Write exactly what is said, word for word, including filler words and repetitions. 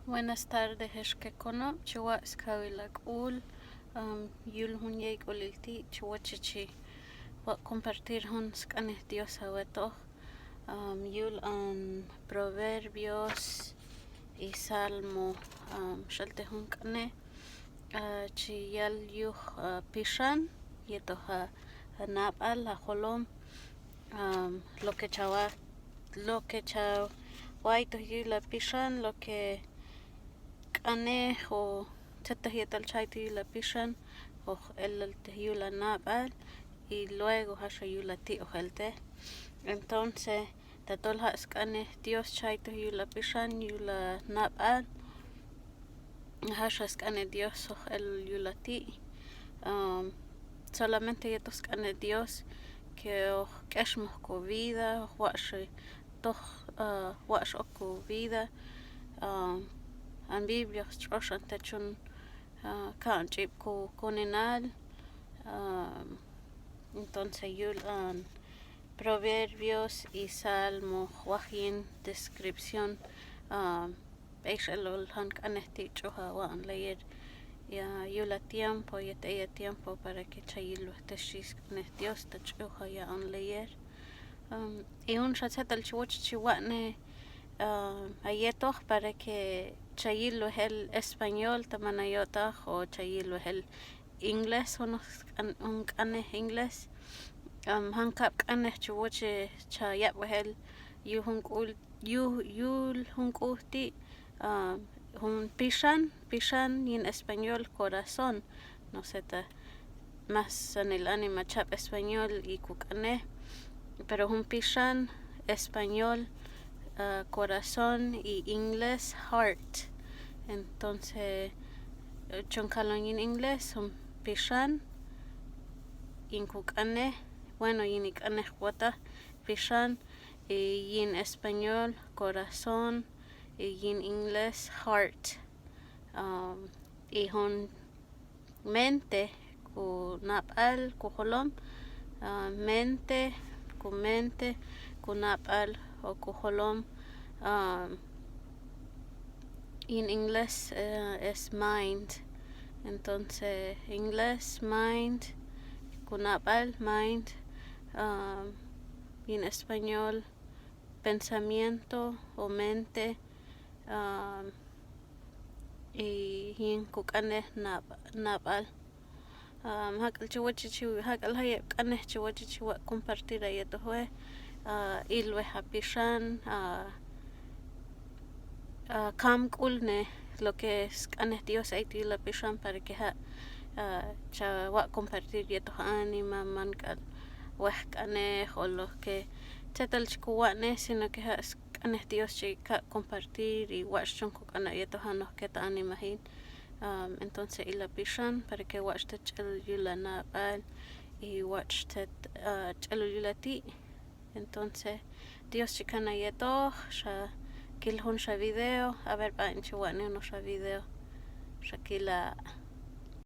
Buenas tardes, ex konob', chi waq' skawil a k'ul, am, yul jun yay k'ulil ti' chi woche chi waq' compartir jun sq'anej Dios hawetoq, am, yul an Proverbios y Salmo, am, x'el te' jun q'anej, a, chi yal yuj, a, pixan yetoq a, a nab'al, a jolom, am, lo que chawa-, lo que chawa'iytoq yul a pixan, lo que q'anej o tzetaq yetal cha'aytoq yul a pixan, hoq elal te' yul a nab'al, y luego jaxa yul a ti' hoq el te'. Entonces, tatol jaq' sq'anej Dios cha'aytoq yul a pixan, yul a nab'al, jaxa sq'anej Dios hoq el yul a ti'. Am, solamente yetoq sq'anej Dios que hoq k'exmaj ko vida, hoq watx'toq, a, watx' ok ko vida. Am, an Biblia hoq tx'ox an te' chon, a, ka'n ch'ib' ko, ko ninal. Am, entonces yul an Proverbios y Salmo hoq waj yin descripción, am, b'ey x'elol jan q'anej ti' ch'uj a wa'on leer. Ya yul a tiempo, yet ey a tiempo para que cha yilwaj te' xhi sq'anej Dios ta ch'uj a ya'on leer. Am, y junxa tzetal chi woche chi wa'ne, am, a yetoq para que cha yilwaj el español ta man a yotaj o cha yilwaj el inglés, junoq q'an-, jun q'anej inglés. Am, jan kab' q'anej chi woche cha yab'ej el yul jun k'ul, yu-, yul jun k'ul ti', am, jun pixan, pixan yin español corazón. No sé ta masanil anima chab' español y ko q'anej, pero jun pixan español, a, corazón, y inglés heart. Entonces, chon kalon yin inglés jun pixan, yin ko q'anej, bueno, yin i q'anej wata, pixan, y yin español corazón, y yin inglés heart. Am, y jun mente, ko nab'al, ko jolom, a, mente, ko mente, ko nab'al o ko jolom, a, yin inglés, eh, es mind. Entonces, inglés, mind, ko nab'al, mind, a, yin español, pensamiento o mente, a, y yin ko q'anej nab-, nab'al. Am, jak'al chi woche chi, jak'al jayeb' q'anej chi woche chi waq' compartir a yetoq we, a, ilwej a pixan, a, a, kam k'ulnej lo que es sq'anej Dios ayto yul a pixan para que jaq', a, cha waq' compartir yetoq anima, man k'al wej q'anej o lo que tzetal chi ko wa'ne, sino que jaq' sq'anej Dios chi kaq' compartir y watx' chon ko q'ana' yetoq janoq ket anima jin. Am, entonces il a pixan para que watx' tet ch'elul yul a nab'al y watx' tet, a, ch'elul yul a ti'. Entonces Dios chi kan a yetoq, xa kil junxa video, a ver b'aq'in chi wa'ne junoqxa video, xa kil a